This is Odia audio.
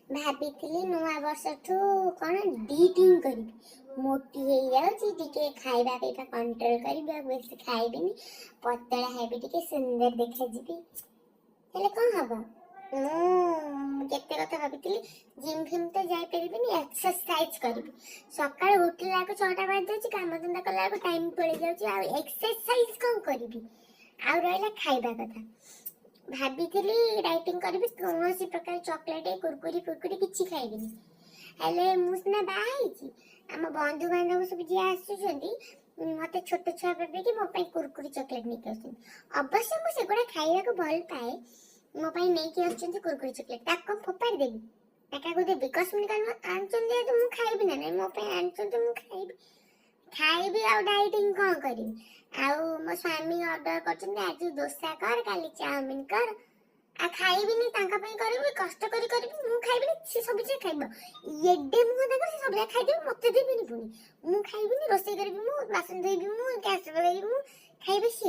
ଭାବିଥିଲି ନୂଆ ବର୍ଷଠୁ କ'ଣ ଡିଟିଂ କରିବି, ମୋଟି ହେଇଯାଉଛି, ଟିକେ ଖାଇବା ପିଇବା କଣ୍ଟ୍ରୋଲ କରିବି, ଆଉ ବେଶୀ ଖାଇବିନି, ପତଳା ହେବି, ଟିକେ ସୁନ୍ଦର ଦେଖାଯିବି। ହେଲେ କ'ଣ ହବ? ମୁଁ କେତେ କଥା ଭାବିଥିଲି। ଜିମ୍ ଫିମ୍ ତ ଯାଇପାରିବିନି, ଏକ୍ସରସାଇଜ କରିବି। ସକାଳୁ ଉଠିଲା ବେଳକୁ 6ଟା ବାଜିଯାଉଛି, କାମଧନ୍ଦା କଲା ବେଳକୁ ଟାଇମ୍ ପଳେଇ ଯାଉଛି, ଆଉ ଏକ୍ସରସାଇଜ କ'ଣ କରିବି? ଆଉ ରହିଲା ଖାଇବା କଥା। ଭାବିଥିଲି ଡାଇଟିଂ କରିବି, କୌଣସି ପ୍ରକାର ଚକୋଲେଟ୍, କୁରକୁରି ଫୁରକୁରି କିଛି ଖାଇବିନି। ହେଲେ ମୁଁ ସିନା ବାହା ହେଇଛି, ଆମ ବନ୍ଧୁବାନ୍ଧବ ସବୁ ଯିଏ ଆସୁଛନ୍ତି, ମତେ ଛୋଟ ଛୁଆ ଭାବିକି ମୋ ପାଇଁ କୁରକୁରି, ଚକୋଲେଟ୍ ନେଇକି ଆସୁଛନ୍ତି। ଅବଶ୍ୟ ମୁଁ ସେଗୁଡ଼ା ଖାଇବାକୁ ଭଲ ପାଏ। ମୋ ପାଇଁ ନେଇକି ଆସୁଛନ୍ତି କୁରକୁରି, ଚକୋଲେଟ୍, ତାକୁ କଣ ଫୋପାଡ଼ି ଦେବି ନା କାହାକୁ ଦେବି? କସ୍ମିନ ଆଣୁଛନ୍ତି ଯେହେତୁ ମୁଁ ଖାଇବି ନା ନାଇଁ? ମୋ ପାଇଁ ଆଣୁଛନ୍ତି, ମୁଁ ଖାଇବି, ଖାଇବି। ଆଉ ଡାଇଟିଂ କଣ କରିବି? ଆଉ ମୋ ସ୍ୱାମୀ ଅର୍ଡର କରିଛନ୍ତି, ଆଜି ଦୋସା କର, କାଲି ଚାଉମିନ କର। ଆଉ ଖାଇବିନି? ତାଙ୍କ ପାଇଁ କରିବି, କଷ୍ଟ କରି କରିବି, ମୁଁ ଖାଇବିନି? ସେ ସବୁ ଯାକ ଖାଇବ। ଏଡେ ମୁହଁ ତାଙ୍କର, ସେ ସବୁ ଯାକ ଖାଇଦେବେ, ମତେ ଦେବେନି। ପୁଣି ମୁଁ ଖାଇବିନି? ରୋଷେଇ କରିବି ମୁଁ, ବାସନ ଧୋଇବି ମୁଁ, ଗ୍ୟାସ୍ ଲଗାଇବି ମୁଁ, ଖାଇବେ ସିଏ।